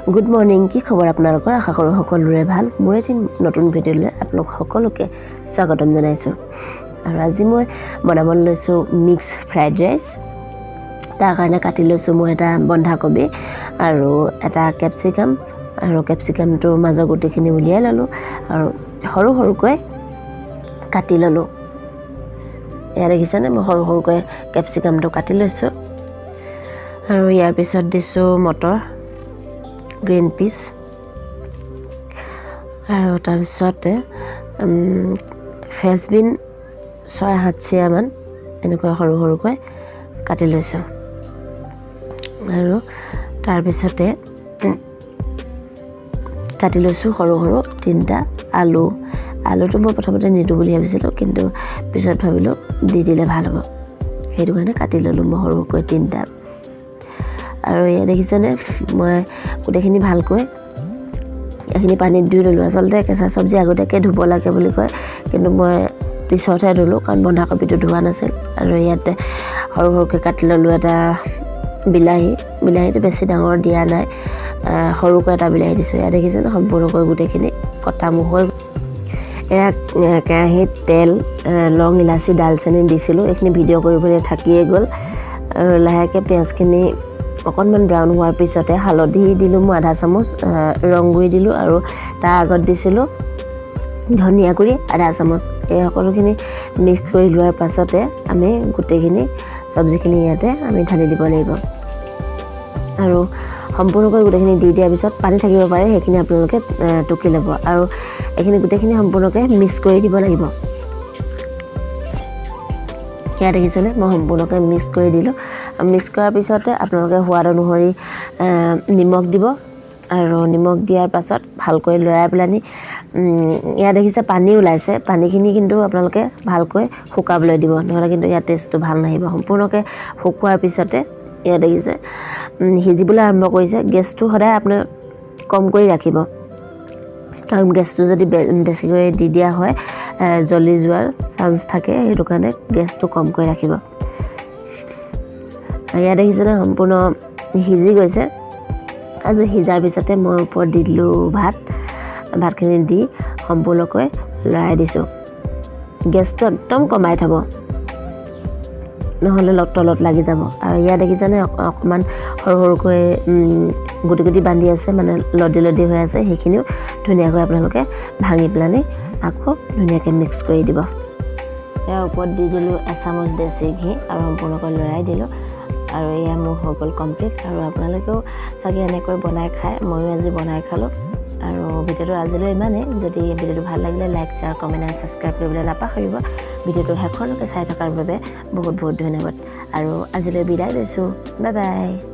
Good morning, কি খবৰ আপোনালোকৰ? আশা কৰোঁ সকলোৰে ভাল। মোৰ এটি নতুন ভিডিঅ'লৈ আপোনালোক সকলোকে স্বাগতম জনাইছোঁ। আৰু আজি মই বনাবলৈ লৈছোঁ মিক্স ফ্ৰাইড ৰাইচ। তাৰ কাৰণে কাটি লৈছোঁ মই এটা বন্ধাকবি আৰু এটা কেপচিকাম, আৰু কেপচিকামটোৰ মাজৰ গুটিখিনি উলিয়াই ল'লোঁ আৰু সৰু সৰুকৈ কাটি ল'লোঁ। এয়া দেখিছেনে, মই সৰু সৰুকৈ কেপচিকামটো কাটি লৈছোঁ। আৰু ইয়াৰ পিছত দিছোঁ মটৰ, গ্ৰীণ পিচ আৰু তাৰপিছতে ফ্ৰেঞ্চবিন 6-7 চিৰামান এনেকুৱা সৰু সৰুকৈ কাটি লৈছোঁ। আৰু তাৰপিছতে কাটি লৈছোঁ সৰু সৰু তিনিটা আলু। আলুটো মই প্ৰথমতে নিদিওঁ বুলি ভাবিছিলোঁ, কিন্তু পিছত ভাবিলোঁ দি দিলে ভাল হ'ব, সেইটো কাৰণে কাটি ল'লোঁ মই সৰুকৈ তিনিটা। আৰু এয়া দেখিছেনে, মই গোটেইখিনি ভালকৈ এইখিনি পানীত ধুই ল'লোঁ। আচলতে কেঁচা চব্জি আগতীয়াকৈ ধুব লাগে বুলি কয়, কিন্তু মই পিছতহে ধুলোঁ, কাৰণ বন্ধাকবিটো ধোৱা নাছিল। আৰু ইয়াতে সৰু সৰুকৈ কাটি ল'লোঁ এটা বিলাহী। বিলাহীটো বেছি ডাঙৰ দিয়া নাই, সৰুকৈ এটা বিলাহী দিছোঁ। ইয়াত দেখিছেনে, সম্পূৰ্ণকৈ গোটেইখিনি কটা মোৰ হৈ। এয়া কেৰাহীত তেল, লং, ইলাচি, ডালচেনি দিছিলোঁ। এইখিনি ভিডিঅ' কৰিবলৈ থাকিয়ে গ'ল। আৰু লাহেকৈ পিঁয়াজখিনি অকণমান ব্ৰাউন হোৱাৰ পিছতে হালধি দিলোঁ মই আধা চামুচ, ৰং গুড়ি দিলোঁ আৰু তাৰ আগত দিছিলোঁ ধনিয়া গুড়ি আধা চামুচ। এই সকলোখিনি মিক্স কৰি লোৱাৰ পাছতে আমি গোটেইখিনি চব্জিখিনি ইয়াতে আমি ঢালি দিব লাগিব। আৰু সম্পূৰ্ণকৈ গোটেইখিনি দি দিয়াৰ পিছত পানী থাকিব পাৰে, সেইখিনি আপোনালোকে টুকি ল'ব আৰু এইখিনি গোটেইখিনি সম্পূৰ্ণকৈ মিক্স কৰি দিব লাগিব। সেয়া দেখিছেনে, মই সম্পূৰ্ণকৈ মিক্স কৰি দিলোঁ। মিক্স কৰাৰ পিছতে আপোনালোকে সোৱাদ অনুসৰি নিমখ দিব আৰু নিমখ দিয়াৰ পাছত ভালকৈ লৰাই পেলানি, ইয়াত দেখিছে পানী ওলাইছে, পানীখিনি কিন্তু আপোনালোকে ভালকৈ শুকাবলৈ দিব, নহ'লে কিন্তু ইয়াৰ টেষ্টটো ভাল নাহিব। সম্পূৰ্ণকৈ শুকোৱাৰ পিছতে ইয়াত দেখিছে সিজিবলৈ আৰম্ভ কৰিছে। গেছটো সদায় আপোনালোকে কম কৰি ৰাখিব, কাৰণ গেছটো যদি বেছিকৈ দি দিয়া হয়, জ্বলি যোৱাৰ চান্স থাকে। সেইটো কাৰণে গেছটো কমকৈ ৰাখিব। ইয়াত দেখিছেনে, সম্পূৰ্ণ সিজি গৈছে। আৰু সিজাৰ পিছতে মই ওপৰত দি দিলোঁ ভাত। ভাতখিনি দি সম্পূৰ্ণকৈ লৰাই দিছোঁ। গেছটো একদম কমাই থ'ব, নহ'লে তলত লাগি যাব। আৰু ইয়াত দেখিছেনে, অকণমান সৰু সৰুকৈ গুটি গুটি বান্ধি আছে, মানে লদি লদি হৈ আছে, সেইখিনিও ধুনীয়াকৈ আপোনালোকে ভাঙি পেলানি আকৌ ধুনীয়াকৈ মিক্স কৰি দিব। ইয়াৰ ওপৰত দি দিলোঁ এচামুচ দেশী ঘি আৰু সম্পূৰ্ণকৈ লৰাই দিলোঁ। আৰু এয়া মোৰ হৈ গ'ল কমপ্লিট। আৰু আপোনালোকেও চাগে এনেকৈ বনাই খায়, ময়ো আজি বনাই খালোঁ। আৰু ভিডিঅ'টো আজিলৈ ইমানেই। যদি ভিডিঅ'টো ভাল লাগিলে like, share, comment and subscribe কৰিবলৈ নাপাহৰিব। ভিডিঅ'টো শেষলৈকে চাই থকাৰ বাবে বহুত বহুত ধন্যবাদ আৰু আজিলৈ বিদায় লৈছোঁ। Bye bye.